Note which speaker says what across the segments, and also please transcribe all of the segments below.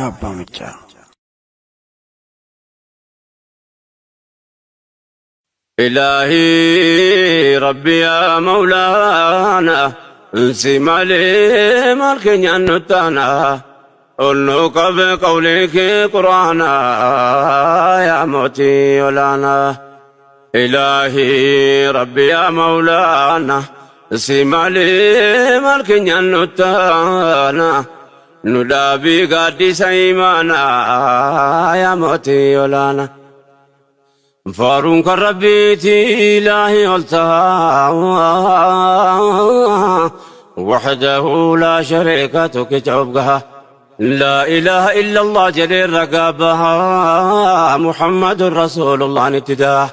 Speaker 1: Raayyaa Abbaa Maccaa.
Speaker 2: إلهي ربي يا مولانا انسي مالي مالك نتانا قلنك بقولك قرآنا يا موتي ولانا. إلهي ربي يا مولانا انسي مالي مالك نتانا ندابي قادي سيمانا يا موتي ولانا. فارون كربيتي إلهي قلتها وحده لا شريك تكتبها لا إله إلا الله جليل رقابها محمد رسول الله نتداه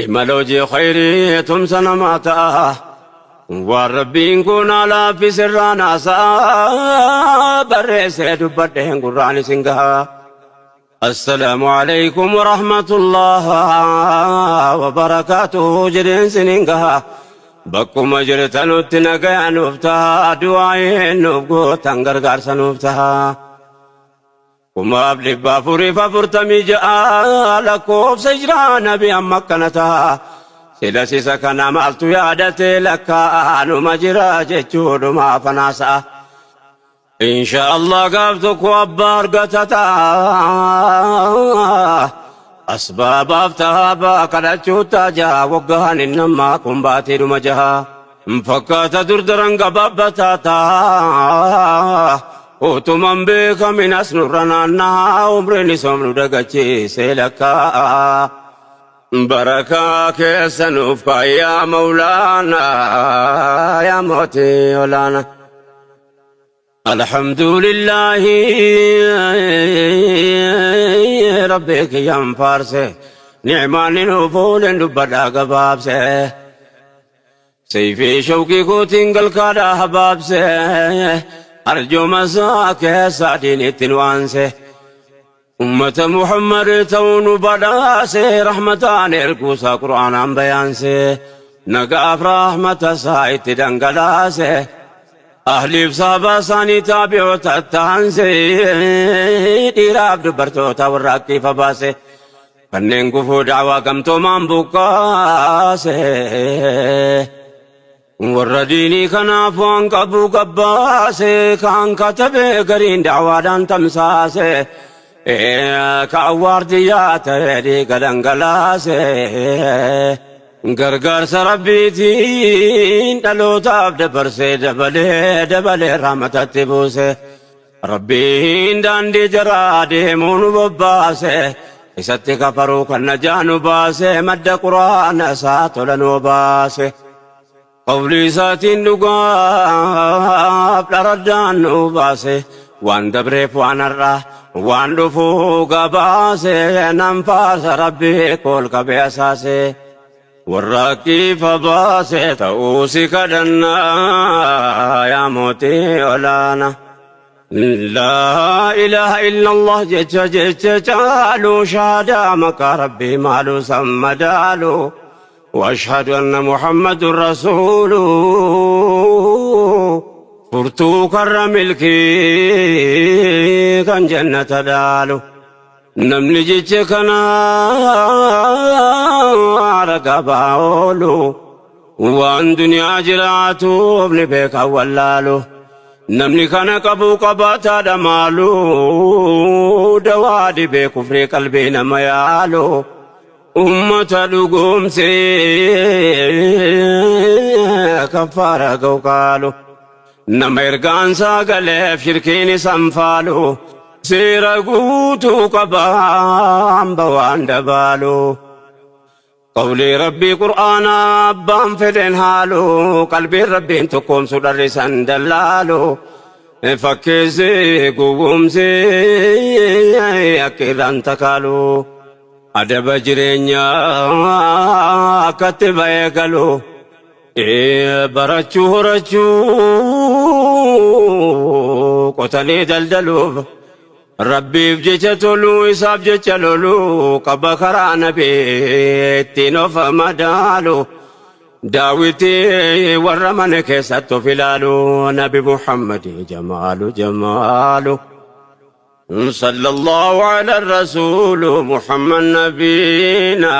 Speaker 2: إمالوجي خيري تمسنا ماتاه والربي نكون على في سرانا سا بريسي دبرتين قرآن سنقها. السلام عليكم ورحمة الله وبركاته جرين سنينها بكم جرتن تنقى نفتها دعائين نبقو تنقر سنفتها وما أبلي بافوري فافرتمي جاء لكوف سجران بأمكنتها سلسي سكنا مالتو يادتي لك أنو مجرى جتشود ما فناسا إن شاء الله قابتك وأبار قتتا أسباب أفتها قدتشوتا جا وقهن إنما كنباتي رمجها فكات دردرن قبابتاتا وتمن بك من أسنرنا عمرني سمر دقتشي سيلكا بركة كيسنوفك يا مولانا يا موتي ولانا. الحمد لله ربك يا فارسه نعمان نفول نبدا قبابسه سيفي شوقي كوتين قلقادا حبابسه أرجو مساك سعدين تنوانسه أمة محمد تون بداسه رحمتان إرقوسا قرآن بيانسه نقاف رحمة سايت دنقلاسه أهلي بصابة ساني تابعو تتانسي ديراب دبرتو تورقي فباسي فنين قفو دعوة قمتو من بقاسي ورديني كنافوان قبو قباسي كان كتبي قرين دعوة دان تمساسي كعوار ديات دي قدنقلاسي غرغر سربيتين دلوتاف دبرسي دبلي دبلي رحمة تبوسي ربين داندي جرادي مونو بباسي إستي كفرو كالنجانو باسي مد قرآن ساتلنو باسي قولي ساتين دقاف لردانو باسي وان دبريف وان الراه وان دفو قباسي ننفاس ربي كل كبي أساسي والراكي فباسي تأوسي كدنا يا موتي ولانا. لا إله إلا الله جت جت جالو شهادة مك ربي مالو سمدالو وأشهد أن محمد رسول فرتو كرملكي كان جنة دالو نمني جيتكنا رقباولو وان دنيا جراتو ابن بيك ولالو نمني كان قبو قباتا دمالو دوادي بكفر قلبي نميالو أمة لقوم سي كفارة قوقالو نميرقان ساقلف شركيني سنفالو سيرا قوتو قبام بوان دبالو قولي ربي قرآن أبام فدين هالو قلبي ربي انتقوم سدر سندلالو فكزي قوم سي أكيدان تكالو أدب جرينيا كتب يقلو برچو رچو قتلي دلدلو ربي بجتلو إساب جتلو قبكرا نبي تنوف مدالو داوتي ورمن كيسات فلالو نبي محمد جمال جمالو. صلى الله على الرسول محمد نبينا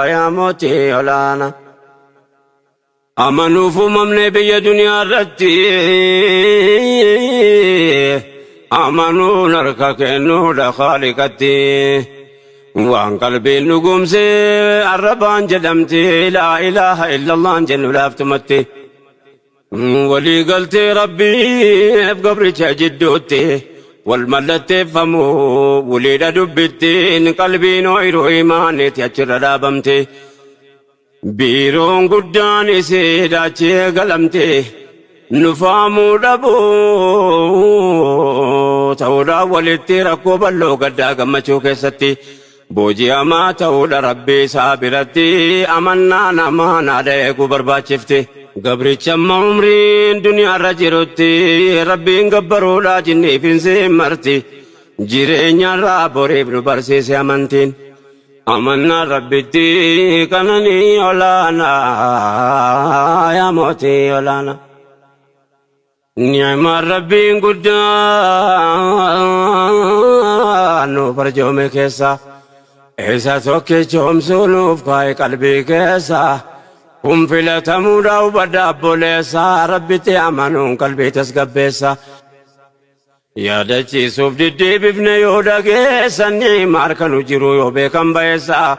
Speaker 2: يا موتي ولانا أمنوا فممن بي دنيا رتي أمنوا نركك نور خالقتي وعن قلبي نقوم سي الربان جدمتي لا إله إلا الله جن لافتمتي ولي قلت ربي بقبري جدوتي والملت فمو وليد دبتين قلبي نوير إيماني تيجر رابمتي بيرون قداني سيداتي قلمتي نفامو دبو تورا ولتي ركوب اللو قدا قمچو كيستي بوجي أما تورا ربي سابرتي أمنا نمانا ديكو برباچفتي قبري چم عمرين دنيا رجرتي ربي قبرو لا جني فين مرتي جيرين رابوري ابن برسيس أمنتين أمنا ربتي كنني ولانا يا موتي ولانا نعم ربي قدان فرجو میں کیسا ایسا تو کہ چوم سلوف کائے قلبی کیسا هم فلتمودا وبدا بوليسا ربتي أمنون قلبي تسقبيسا يا دچي سوف دي بفن يودا كيسا نعم أركنو جرو يوبي كم بيسا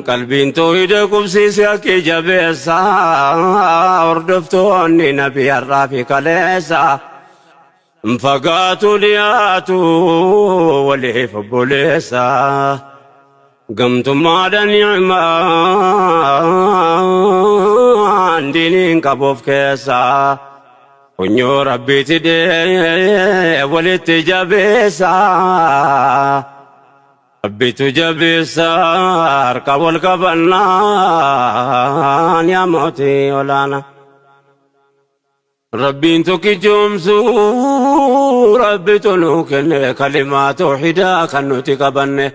Speaker 2: قلبي انتو يدكم سيسا كي جبيسا وردفتوني نبي الرافي كليسا فقاتو لياتو وليف بوليسا قمت ما نعمان دينين كبوف كيسا ونيو ربي تدي ولت جبيسا ربي تجبيسا اركب الكبنان يا موتي ولانا ربي انتو كي جمسو ربي تنوك كلمات وحدا كنوتي كبني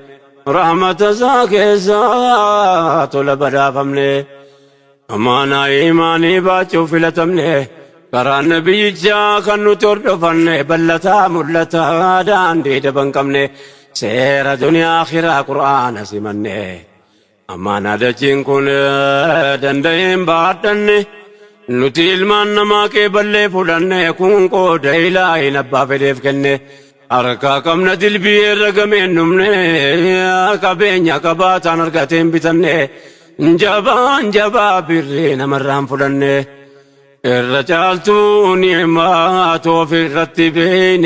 Speaker 2: رحمة زاكي لبدا فمني أمانا إيماني باتشو فلتمني كران نبي جا كنو تردفني بلتا ملتا داندي دبنكمني سير دنيا آخرة قرآن سمني أمانا دجين كون دندين باتني نتيل من ما كبلي فلني كون كو ديلاي نبا فديف كني أركا كم ندل بير رقمين نمني كبين كباتان أركتين بتني جبان جبا برين مرام فلني الرجال نعمات في الرتبين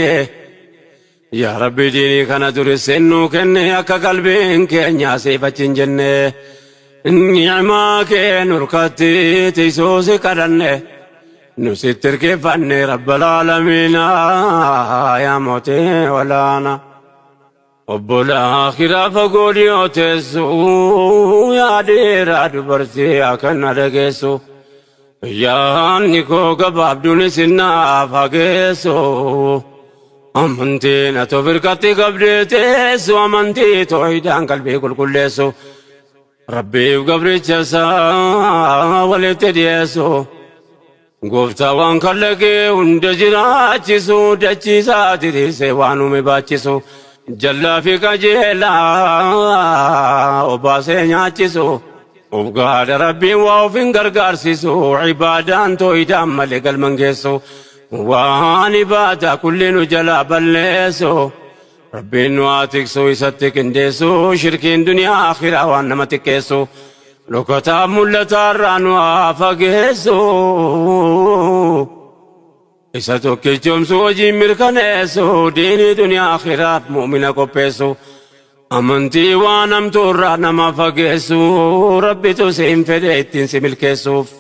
Speaker 2: يا ربي ديني كان درسنو كني أكا قلبين كنيا سيفة جنة نعمة كنوركتي تيسوس كرني نستر كيفني رب العالمين يا موتي ولانا رب الآخرة فقول يوتسو يا دير دبرتي أكن رجسو يا نيكو قباب دون سنا فاجسو أمنتي نتوفركتي قبرتي أمنتي توحيدان قلبي كل كلسو ربي وقبري جسا ولتديسو گفتا وان کلگے اند جراچسو دچی ساتری سے وانو میں باچسو جلا فی کجیلا اوباسے nyaachisو وبقاد ربي واوفين غرغارسيسو عبادان تو إدام ملك المنجسو وان عبادة كل نجلا بلسو ربي نواتك يستك اندسو شركين دنيا آخرة وان نمتكسو لوكتا ملتا رانوا فقسو إسا توكي جمسو وجي مركنسو ديني دنيا آخرة مؤمنة كوبسو أمنتي وانم تورا نما فقسو ربي تسيم فديتين سملكسوف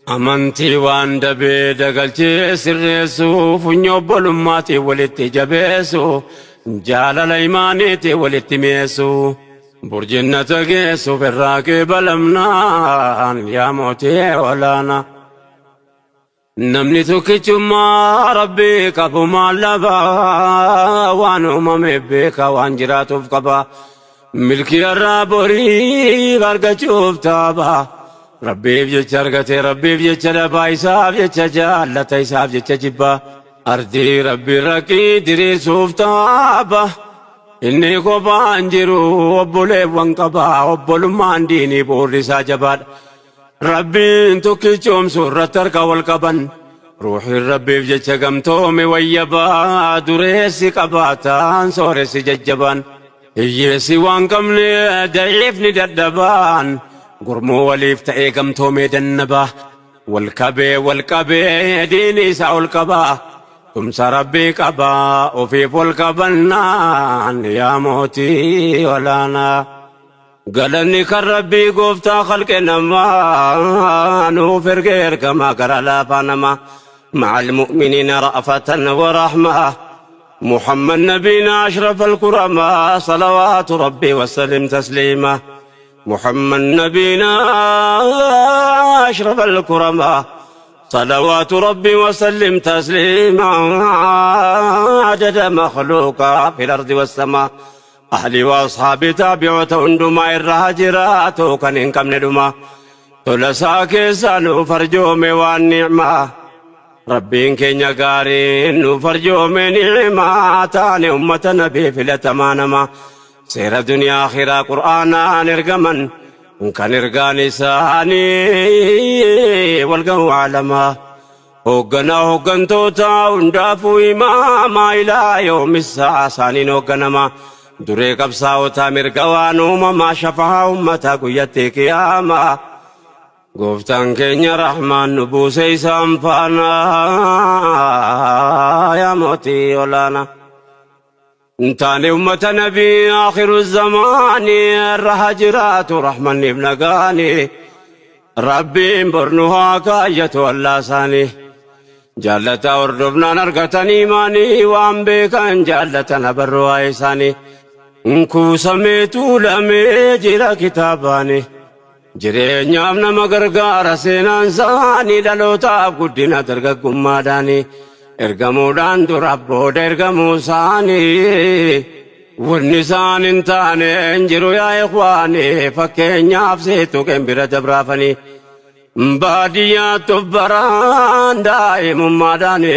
Speaker 2: أمنتي وان دبي دقلتي سرسو فنيو بولماتي ولتي جبسو جالل إيمانيتي ولتي ميسو برجنة جيسو في الراكب الأمنان يا موتي ولانا نمني توكي ربي كفو ما لبا وان أمامي بك وان جراتو فقبا ملكي الرابوري غرق شوف تابا ربي بجتشرقتي ربي بجتشربا إساف جتشجالة إساف جتشجبا Ardii rabbi rakkii diriirsuuf taaba. Inni kophaan jiru obboleewwan qaba. Obbolummaan diinii boorri isaa jabaadha. Rabbiin tokkichoomsu irratti harka wal qaban. Ruuxiin rabbiif jecha gamtoome wayyabaa. Dureessi qabaataan sooressi jajjabaan. Hiyyeessi waan qabne daciifni dadhabaan. Gurmuu waliif ta'ee gamtoomee dannabaa. Wal qabee diinii isaa ol qabaa. Tumsa rabbii qabaa ofiif wal qabannaan yaa mootii olaanaa. Galanni kan rabbii gooftaa khalqe namaa nuuf ergee ergamaa gara laafaa namaa. مع المؤمنين رأفة ورحمة محمد نبينا أشرف الكرماء صلوات ربي وسلم تسليما. محمد نبينا أشرف الكرماء صلوات ربي وسلم تسليما. عدد مخلوقا في الأرض والسماء. أهلي وأصحابي تابعوا هندما الرهاجرات كان إنكم ندما تلسا كيسان فرجومي والنعمة. ربين كينيا قارين فرجومي نعمة تاني أمة نبي في الأتمانما. سير دنيا آخرة قرآنا نرقمن كان إرقاني ساني والقو عالما. هوغنا هوغنتوتا وندافو إماما إلى يوم الساعة ساني نوغنما. دري قبصاوتا مرقوان أمما شفاها أمتا قيتي قياما. قفتان كينيا رحمن نبوسي سامفانا يا موتي ولانا. انتاني أمة نبي آخر الزمان الرهجرات رحمن ابن قاني. ربي برنها كاية واللاساني. جالتا وردبنا نرقتني ماني وان بكان جالتا نبروا إيساني. انكو سميتو لمي جرا كتاباني. jireenyaaf nama gargaara seenaan isaanii dhalootaaf guddina dargaggummaadhaani. Ergamuudhaan dura booda ergamuu isaanii. Wanni isaan hin taane hin jiru yaa ikhwaani. Fakkeenyaaf seetu qembira dabraafanii. Baadiyyaatti of baraan daa'imummaadhaani.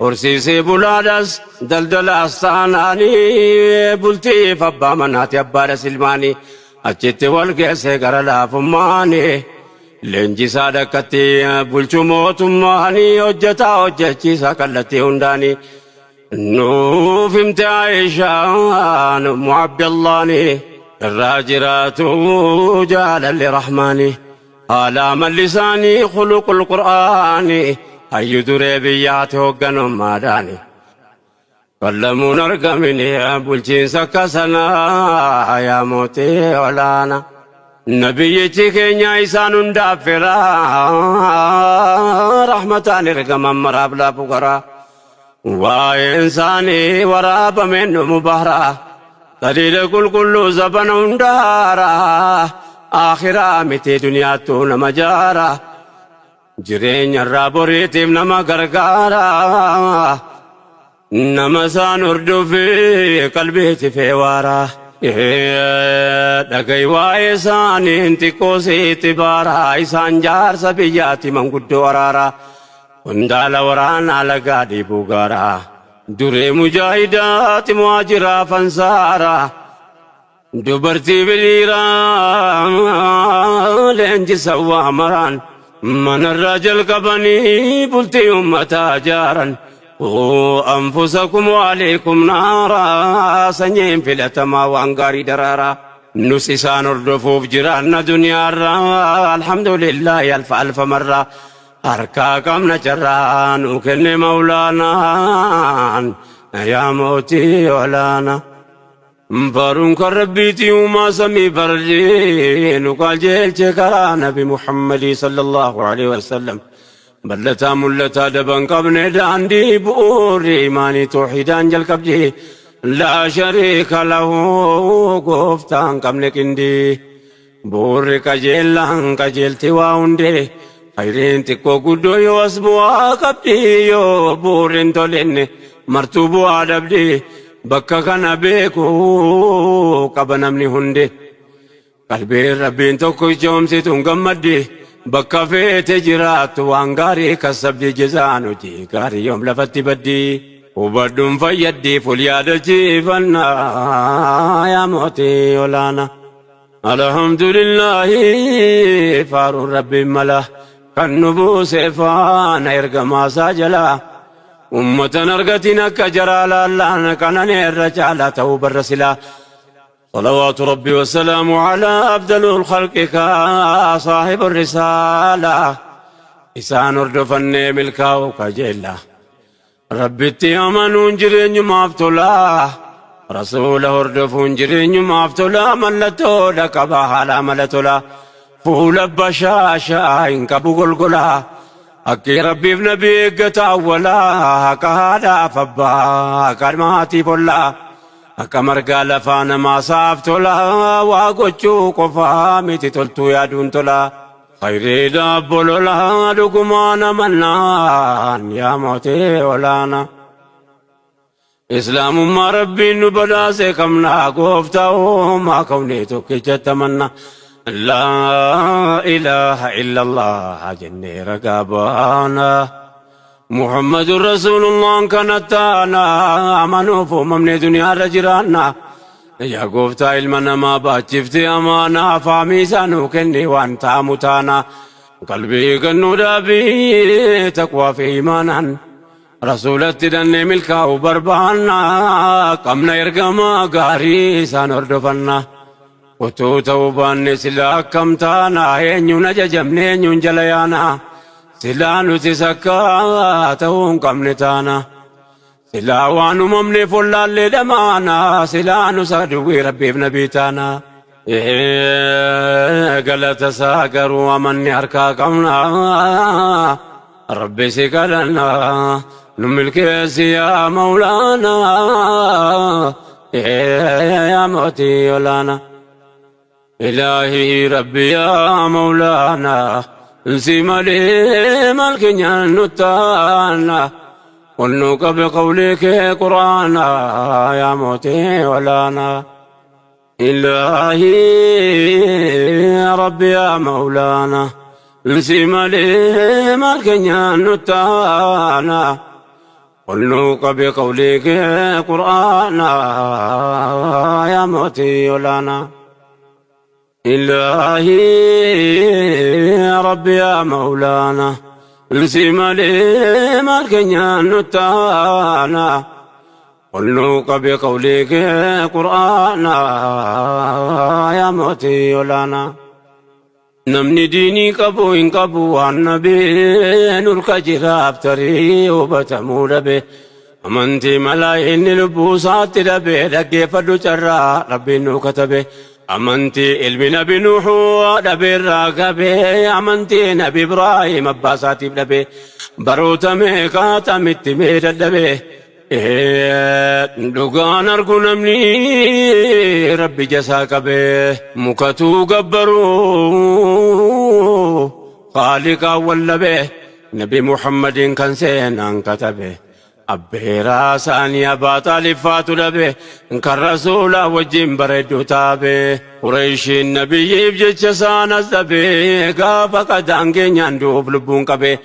Speaker 2: Horsiisee bulaadhas daldalaas taanaanii. Bultiif abbaa manaati abbaadhas ilmaanii. Achitti wal geesse gara laafummaani. Leenjisaa dhakkatti bulchuu mootummaanii hojjetaa hojjechiisaa kallattii hundaanii. Nuuf himte Aayishaan Ummu Abdallaani. Irraa jiraatu jaalalli Rahmaani. Haala amalli isaanii khuluqul Qur'aani. Hayyu duree biyyaatti hoogganummaadhaani. Qallamuun argamini bulchiinsa akka sanaa yaa mootii olaanaa. Nabiyyichi keenya isaan hundaaf firaa rahmataan ergaman maraaf laafu garaa. Waa'een isaanii waraabameen dhumu bahraa. Daliila qulqulluu zabana hundaaraa. Akhiraa miti duniyaattuu nama jaaraa. Jireenya irraa boriitiif nama gargaaraa. Nama isaan hordofee qalbiitti feewaaraa. Dhagai waa'ee isaaniin xiqqoo sitti baaraa. Isaan jaarsa biyyaatti manguddoo araaraa. Qondaala waraanaa lagaa dhiibuu gaaraa. Duree mujaahidaati muhaajiraa fansaaraa. Dubartii biliiraa leenjisa waa maraan. Manarraa jalqabanii bultii uummataa jaaran. أنفسكم وعليكم نارا سنين في الأتما وأنقاري درارا. نسيسان الرفوف جيران دنيا الحمد لله ألف ألف مرة. أركاكم نجران وكن مولانا يا موتي ولانا. فارونك ربيتي وما سمي فرجين وقال جيل شكرا نبي محمد صلى الله عليه وسلم. بلتا ملتا دبن قبن داندي بوري إيماني توحيدان جل قبجي. لا شريك له قفتان قبن كندي. بوري كجيلان كجيلتي واوندي. خيرين تكو قدو يوسبوا قبدي يو بورين تولين مرتوبوا عدبدي. بكا كان بيكو قبن أمني هندي. قلبي ربين توكو جومسي تنقمدي. Bakka feete jiraattu waan gaarii kasabdi jezaan hojii gaarii yoom lafatti baddi. Hubadhuun fayyaddiif ol yaadachiifannaa yaa mootii olaanaa. Alhamdulillahi faaruun rabbiin mala kan nu buuse faana ergamaasaa jalaa. Ummatan argatiin akka jaraa laallaan kanan irra caalaa ta'uu barra silaa. صلوات ربي والسلام على أفضل الخلق صاحب الرسالة إسان اردفني ملكاو كجيلا ربي أمنون جرين مافتلا رسول اردفون جرين مافتلا ملتو لكبا لا ملتلا فول بشاشا إنك بقلقلا أكي ربي بنبي قتاولا كهذا فبا كرماتي فلا Akka margaa lafaa namaa saaf tola waa gochuu qofaa miti toltuu yaaduun tola. Khayriidha bololaa dhugumaan amannaan yaa mootii olaanaa. Islaamummaa rabbiin nu badhaase qabnaa gooftaa uumaa kawnee tokkichatti amanna. Laa ilaaha illallah jennee ragaa baana. محمد رسول الله كانت أنا أمنوا فمن دنيا رجرانا يا قفتا علمنا ما باتشفتي أمانا فاميزانو كني وانت متانا قلبي كنو دابي تقوى في إيمانا رسولة دني ملكا وبربانا قمنا يرقما قاري سانردفنا وتو توبان سلا كمتانا ينيو نججمني ينيو جليانا Silaa nuti sakkaa ta'uun qabne taana. Silaa waan uumamne follaallee dhamaana. Silaa nu saduwwii rabbiif nabii taana. Galata isaa garuu amanni harkaa qabna. Rabbi si kadhanna. Nu milkeessi yaa mawlaana. Yaa mootii olaana. Ilaahii rabbi yaa mawlaana. انسي مالي مالك نتانا ونوك بقولك قرانا يا موتي ولانا إلهي ربي يا مولانا انسي مالي مالك نتانا ونوك بقولك قرانا يا موتي ولانا إلهي ربي يا مولانا انسي مالي مالك نتانا ونوك بقولك قرانا يا موتي ولانا نمني ديني قبو إن قبو النبي نور كجراب تري وبتمول به أمنتي ملايين لبوسات ربي لكي فدو جرى ربي نو كتبه أمنتي علم نبي نوح نبي الراقبي أمنتي نبي إبراهيم أباساتي نبي بروت ميقات متمير النبي دقان أرجو نمني ربي جساك به مكتو قبرو خالق أول به نبي محمد كان سينان كتبه أبيرا ساني أبا طالب فاتو لبه إنك الرسول وجين بردو تابه قريش النبي بجيش سانا الزبي قافا قد أنكين يندوب لبون كبه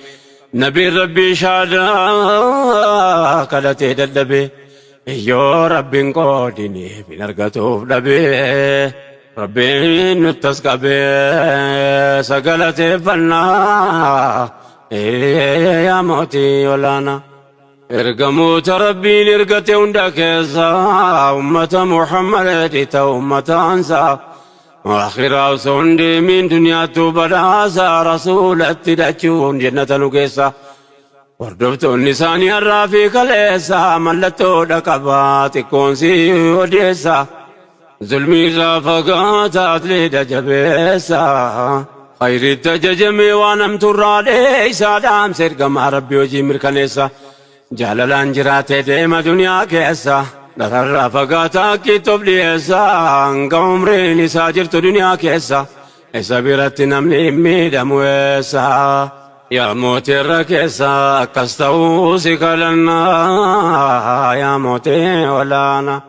Speaker 2: نبي ربي شادا كالتي دلبه يو ربي قودني بنرقتوف لبه ربي نتسكبه سقلتي فنا يا موتي ولانا ارقموت ربي لرقتي وندكيسا أمة محمد أمة أنسى وآخر سندي من دنيا تبراسا رسول التدجون جنة نكيسا وردفت النسان الرافق ليسا ملتو دكبات كونسي وديسا ظلمي رافقات أتلي جبيسا خير التججمي وانمت الراليسا دام سرقم ربي وجي مركنيسا جاللان جراتي ديما دنيا كيسا درر فقاتا كتب ليسا انك عمري نساجرت دنيا كيسا إسا بيرت نمني ميدم ويسا يا موتي الركيسا كستوسك لنا يا موتي ولانا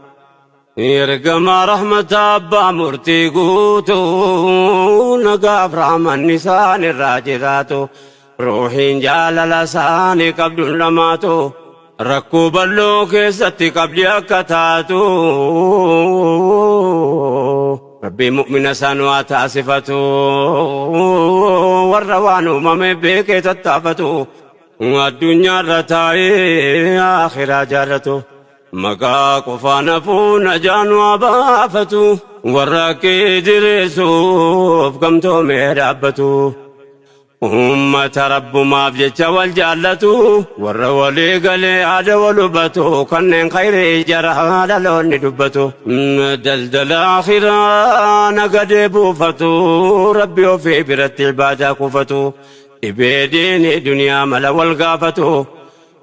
Speaker 2: Ergamaa rahmataa abbaa murtii guutuu nagaaf rahmanni isaan irraa jiraatu ruuhiin jaalala isaanii qabduun dhamaatu rakkoo bal'oo keessatti qabdi akka taatu Rabbii mu'mina isaan waa taasifatu warra waan uumame beekee tattaafatu addunyaarra taa'ee akhiraa jaallatu maqaa qofaan hafuu najaan waa baafatu warra kee jireessuuf gamtoomee dhaabbatu. Ummata rabbumaaf jecha wal jaallatu warra walii galee aada wal hubatu kanneen khayrii jara dhaloonni dubbatu daldala akhiraa nagadee buufatu rabbi ofii biratti ibaadaa kuufatu dhibee diinii duniyaa mala wal gaafatu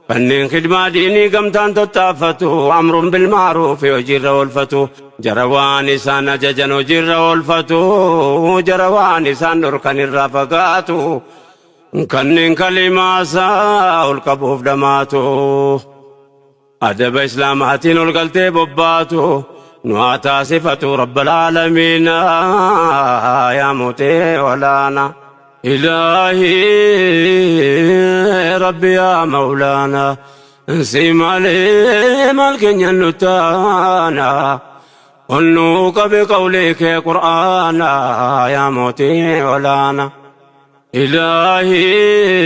Speaker 2: kanneen khidmaa diinii gamtaan tottaafatu amruun bilmaaruufi hojiirra oolfatu jara waan isaan ajajan hojiirra oolfatu jara waan isaan dhorkan irraa fagaatu kanneen kalimaasaa ol qabuuf dhamaatu adaba islaamaatiin ol galtee bobbaatu nu haa taasifatu rabbal aalamiina yaa mootee olaana. إلهي ربي يا مولانا سيمالي مالك نتانا قلنوك بقولك قرآنا يا موتي ولانا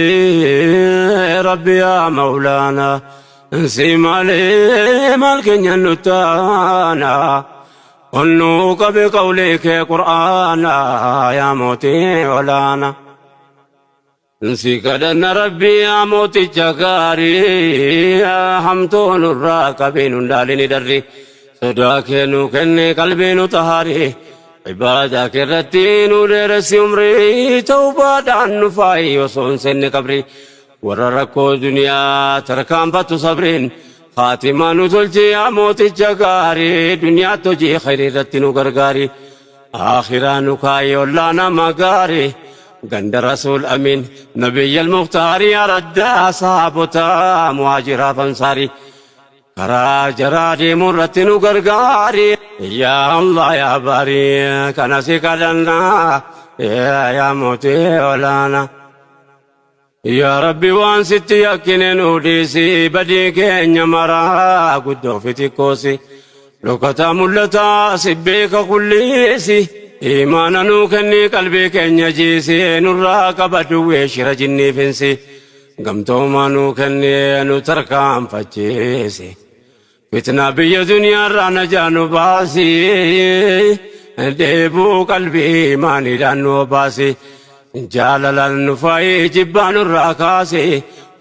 Speaker 2: إلهي ربي يا مولانا سيمالي مالك نتانا قلنوك بقولك قرآنا يا موتي ولانا Si kadhanna rabbii yaa mooticha gaarii hamtuu nurraa qabii nun dhaalini darri sodaa kee nuu kenne qalbii nu tahaari ibaadaa kee irratti nu dheeressi umrii tawbaadhaan nu faayi osoo hin seenne qabri warra rakkoo duniyaa tarkaanfattu sabriin faatimaa nu tolchi yaa mooticha gaarii duniyaatti hojii khayrii irratti nu gargaari akhiraa nu kaayi ollaa nama gaarii ganda رسول أمين نبي المختار يا ردا صحابتا مهاجرا فانصاري كرا جرادي مرتن غرغاري يا الله يا باري كان سكدنا يا موتي ولانا يا ربي وان ست يكن نوديسي بدي كenya mara guddoo fitikosi dhokata mul'ata sibbeeka kulliisi imaana nuu kenni qalbii keenya jiisi nurraa qabadhu weeshira jinniifinsi gamtooma nuu kenni nu tarkaanfachiisi fitnaa biyya duniyaarraa najaa nu baasi dheebuu qalbii imaaniidhaan nu baasi jaalalaan nu faayi jibbaa nurraa kaasi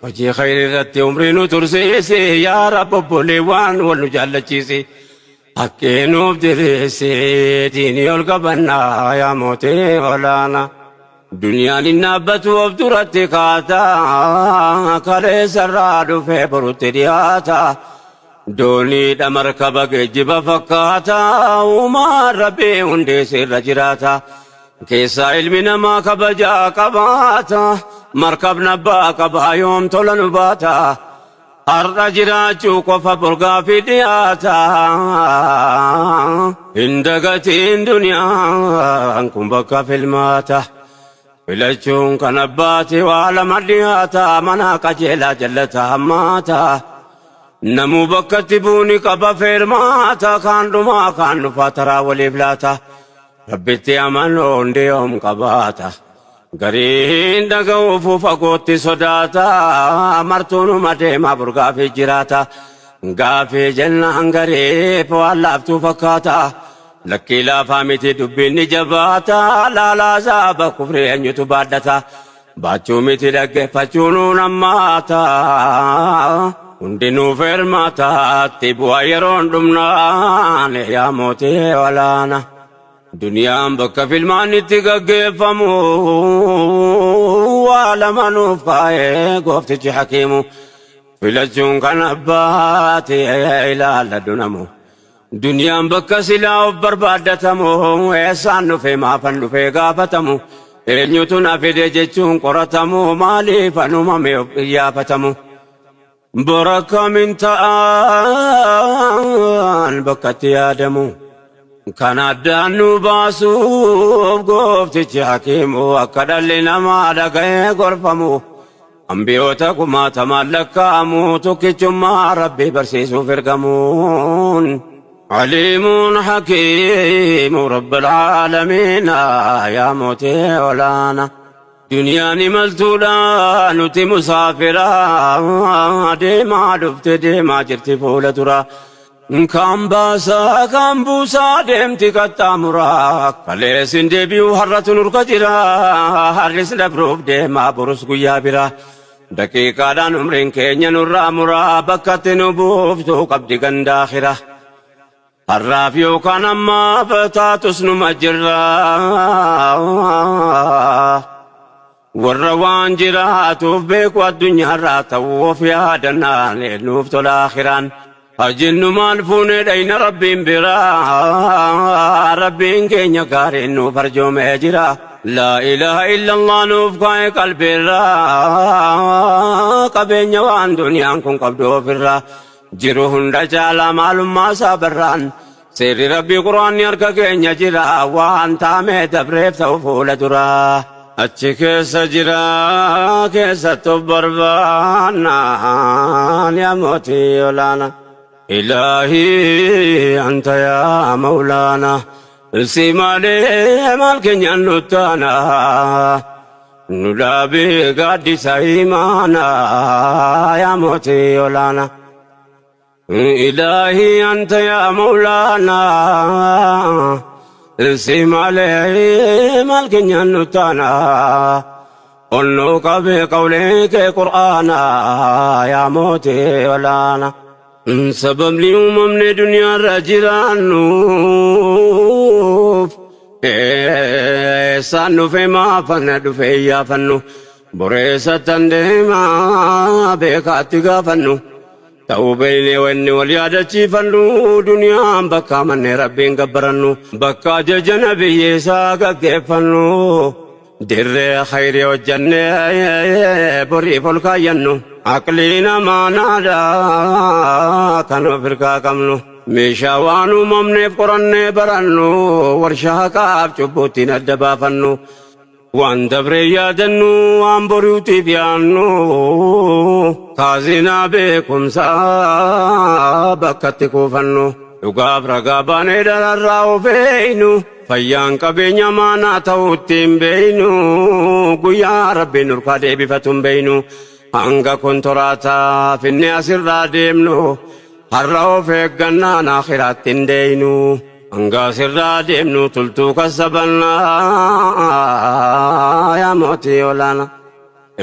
Speaker 2: hojii khayrii irratti umrii nu tursiisi yaa rabbi obboleewwan wal nu jaallachiisi haqqee nuuf diriirsi diinii ol qabannaa yaa mootii olaanaa. Duniyaan hin dhaabbatu of duratti kaata kaleessarraa dhufee borutti dhiyaata. Dooniidha markaba geejjiba fakkaata uumaan rabbii hundeesse irra jiraata. Keessaa ilmi namaa kabajaa qabaata markabni abbaa qabaa yoom tola nu baata. Har'a jiraachuu qofa borgaa fi dhiyaata. Hin dagatiin duniyaan kun bakka filmaata. Filachuun kan abbaati waa lama dhiyaata mana qajeelaa jallata hammaata. Namuu bakkatti buuni qaba feermaata kaan dhumaa kaan dhufaa taraa waliif laata. Rabbitti amanuu hundi yoom qabaata. Gariin dhaga'uuf fagootti sodaata martuunuma deemaa burgaafii jiraata. Gaafii jennaan gariif waan laaftuu fakkaata. Lakkii laafaa miti dubbiin ni jabaata laalaa zaaba kufrii eenyutu baadhata. Baachuu miti dhaggeeffachuu nuun hammaata. Hundinuu feermaataatti bu'aa yeroon dhumnaan yaa mootii olaana. Duniyaan bakka filmaan itti gaggeeffamu waa lama nuuf kaa'ee gooftichi hakiimu. Filachuun kan abbaati ilaalladhu namu. Duniyaan bakka silaa of barbaaddatamu eessaan dhufee maafan dhufee gaafatamu. Eenyutu na fide jechuun qoratamu maaliif anumame of iyyaafatamu. Bora kamin ta'an bakkatti yaadamu. Kan addaan nu baasuuf gooftichi hakiimu akka dhalli namaa dhaga'ee gorfamu. Ambiyoota kumaatamaan lakkaa'amu tokkichummaa Rabbii barsiisuuf ergamuun. عليم حكيم رب العالمين يا موتي ولانا دنيا نملتولا نتي مسافرا ديما دفت ديما جرتي فولة ترى كم باسا كم بوسا ديمتي كتامرا كاليسين ديبيو هرة نور كجرا هرس لبروف ديما برس قيا برا دقيقة umriin keenya nurraa muraa bakkatti nu buuftuu qabdi gandaakhira. Har'aaf yookaan ammaaf taatus numa jirra. Warra waan jiraatuuf beeku addunyaarraa ta'uu of yaadannaan nuuf tola akhiraan. Hajinnumaan fuunee dhayna Rabbiin biraa. Rabbiin keenya gaariin nuuf arjoomee jira. Laa ilaaha illallah nuuf kaa'e qalbiirraa. Qabeenya waan duniyaan kun qabdu ofirraa. Jiru hunda caalaa maalummaa isaa barraan. Seerri Rabbii Quraanni harka keenya jira. Waan taamee dabreef ta'u fuula dura. Achi keessa jira keessatti of barbaannaan yaa mootii olaanaa. Ilaahii anta yaa mawlaana. Si malee maal keenyaan nuttaana. Nu dhaabee gaaddisa imaana yaa mootii olaanaa. إلهي أنت يا مولانا سمالي مالك نتانا قلنوك بقولك قرآنا يا موتي ولانا سبب لي أمم دنيا رجلان سانو في ما فندو في يا فنو بريسة ديما بكاتي فنو Ta'uu wanni wal yaadachiifannu duniyaan bakka manne Rabbiin gabbarannu bakka ajaja nabiyyeessaa gaggeeffannu dirree khayrii hojjannee boriif ol kaayyannu aqlii namaa naadhaa kan of hirkaa qabnu meeshaa waan uumamneef qorannee barannu warshaa haqaaf cubbuuttiin adda baafannu. Waan dabree yaadannu waan boriitiif yaannu kaazinaa beekumsaa bakkatti kuufannu dhugaaf ragaa baanee dararraa of eeynu fayyaan qabeenya maanaa ta'uutti hin beeynu guyyaa Rabbiin nurkaa deebifatu hin beeynu hanga kontoraataa finne asirraa deemnu har'a of eeggannaan akhiraatti hin deeynu. Hanga asirraa deemnu tultuu kasabannaa yaa mootii olaanaa.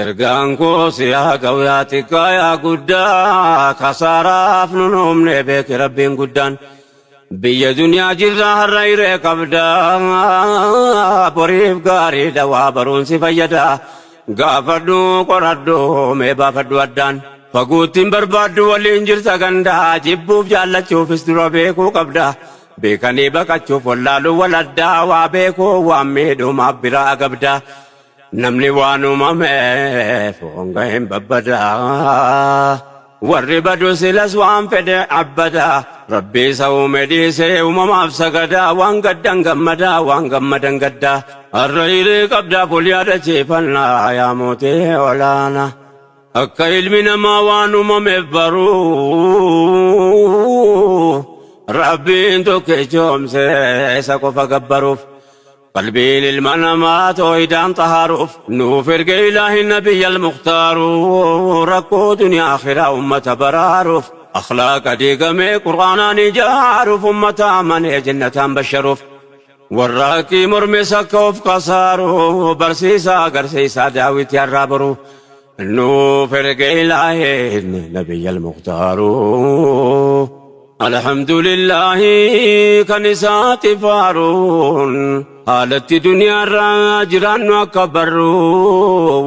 Speaker 2: Ergaan koo si haa ga'u yaa xiqqaa yaa guddaa kasaaraaf nun uumne beeki Rabbiin guddaan. Biyya duniyaa jirraa har'a hiree qabdaa boriif gaariidha waa baruun si fayyada. Gaafadhu qoradhu mee baafadhu addaan. Faguuttiin barbaaddu waliin jirta gandaa jibbuuf jaallachuufis dura beekuu qabda. Beekanii baqachuuf wallaaluu waladdaa waa beekuu waan miidhumaaf biraa qabda. Namni waan uumameef honga hin babbadaa. Warri badu silas waan fedhe abbadaa. Rabbi isa uume dhiisee uumamaaf sagadaa. Waan gaddan gammadaa waan gammadan gaddaa. Har'a hiree qabdaaf ol yaadachiifannaa yaa mootii olaanaa. Akka ilmi namaa waan uumameef baruu. Rabbiin tokkichoomsee isa qofa gabbaruuf qalbiin ilma namaa toohidaan xahaaruuf nuuf erge ilaahi nabiyya almukhtaaru rakkoo duniyaa akhiraa ummata baraaruuf akhlaaqa diigamee qur'aanaan ijaaruuf ummata amanee jannataan basharuuf warra haqqii mormes akka of kasaaru barsiisaa agarsiisaa daawwitii har'aa boru nuuf erge ilaahi nabiyya almukhtaaru. الحمد لله كنسات فارون حالت دنيا راجران وكبرو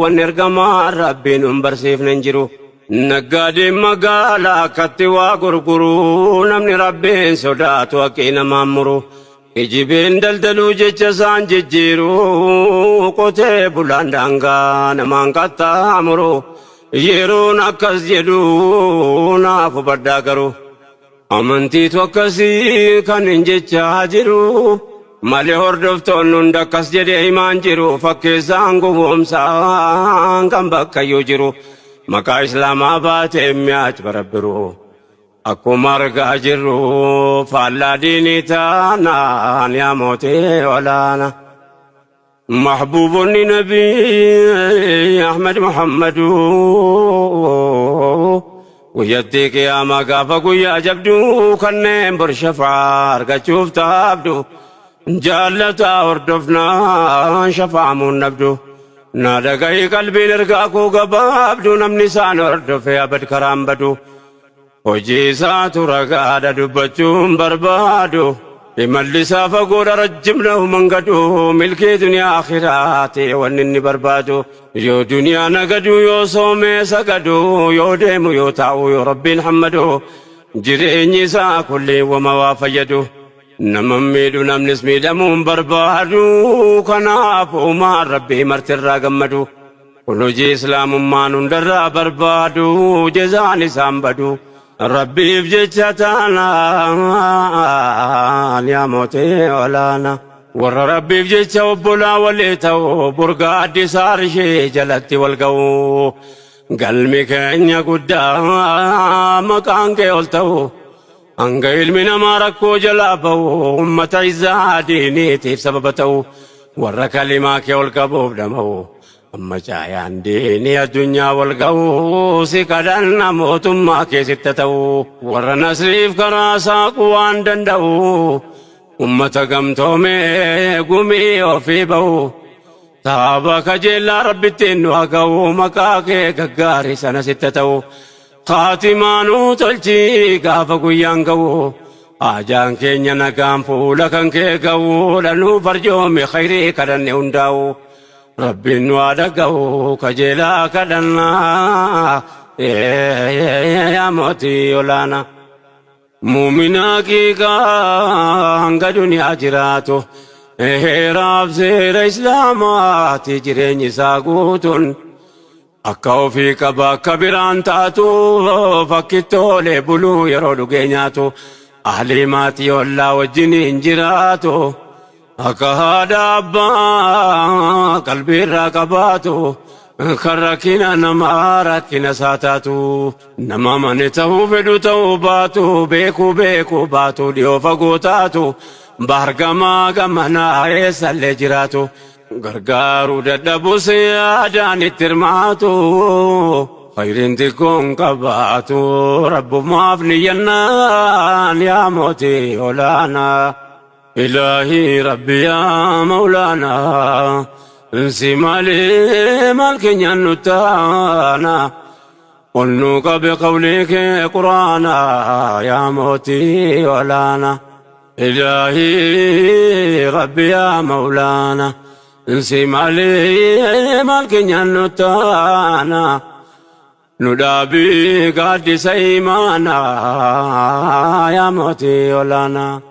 Speaker 2: ونرقما ربي نمبرسيف ننجرو نقادي مقالا كتوا غرغرو نمني ربي صدات وكينا مامرو Ijibeen daldaluu jecha isaan jijjiiruu qotee bulaan daangaa namaan qaxxaamuru. Yeroon akkas jedhu naaf hubadhaa garuu amantiitu akkasii kan hin jechaa jiru malee hordoftoonni hunda akkas jedhee himaan jiru fakkeessaan gowwoomsaan kan bakkayyuu jiru maqaa islaamaa baatee mi'aach barabbiru akkuma argaa jirru faallaa diinii taanaan yaa mootii olaana. Mahbuubonni Nabii Ahmad Muhammadu guyyattii qiyaamaa gaafa guyyaa jabduu kanneen bor shafaa argachuuf taabdu jaallataa hordofnaan shafaamuun dhabdu. Na dhagahi qalbiin ergaa koo gabaabdu namni isaan hordofe abad karaan badu. Hojii isaatu ragaadha dubbachuun barbaadu. Imalli isaa fagoodha rajjimna mangadu milkii duniyaa akhiraati wanni inni barbaadu. Yoo duniyaa nagadu yoo soomee sagadu yoo deemu yoo taa'u yoo rabbiin hammadu jireenyi isaa kulli wama waa fayyadu. Nama miidhu namnis miidhamuun barbaadu kanaaf uumaan rabbii martirraa gammadu. Kun hojii islaamummaan hundarraa barbaadu jezaan isaan badu. Rabbiif jecha taanaan yaa mootii olaana. Warra rabbiif jecha obbolaa walii ta'u burgaa addisaa ishee jalatti wal ga'u. Galmi keenya guddaa maqaan kee ol ta'u. Hanga ilmi namaa rakkoo jalaa ba'u ummata izzaa diiniitiif sababa ta'u warra kalimaa kee ol qabuuf dhama'u. Amma caayaan diinii addunyaa wal ga'u si kadhanna mootummaa keessitti ta'u warra nasriif karaa saaquu waan danda'u ummata gamtoomee gumii ofii ba'u taaba kajeellaa rabbittiin nu haa ga'u maqaa kee gaggaarii sana sitti ta'u kaatimaanuu tolchii gaafa guyyaan ga'u ajaan keenya nagaan fuula kan kee ga'u dhanuu farjoome khayrii kadhanne hundaa'u. Rabbiin nu haa dhaga'u kajeelaa kadhannaa yaa mootii olaanaa. Muuminaa qiiqaa hanga duniyaa jiraatu heeraaf seera islaamaati jireenyi isaa guutuun akka ofii qaba akka biraan taatu fakkittoolee buluu yeroo dhugee nyaatu ahlii maatii ollaa wajjin hin jiraatu. Akka haadha abbaa qalbiirraa qabaatu kan rakkina namaa rakkina isaa taatu nama mane ta'uu fedhu ta'uu baatu beekuu beekuu baatu dhiyoo fagoo taatu baargamaa gamanaa eessallee jiraatu gargaaruu dadhabus yaadaan itti hirmaatu khayriin xiqqoon qabaatu rabbumaaf niyyannaan yaa mootii olaanaa. إلهي ربي يا مولانا انسي مالي مالك نتانا قلنوك بقولك قرانا يا موتي ولانا إلهي ربي يا مولانا انسي مالي مالك نتانا ندابي قد سيمانا يا موتي ولانا.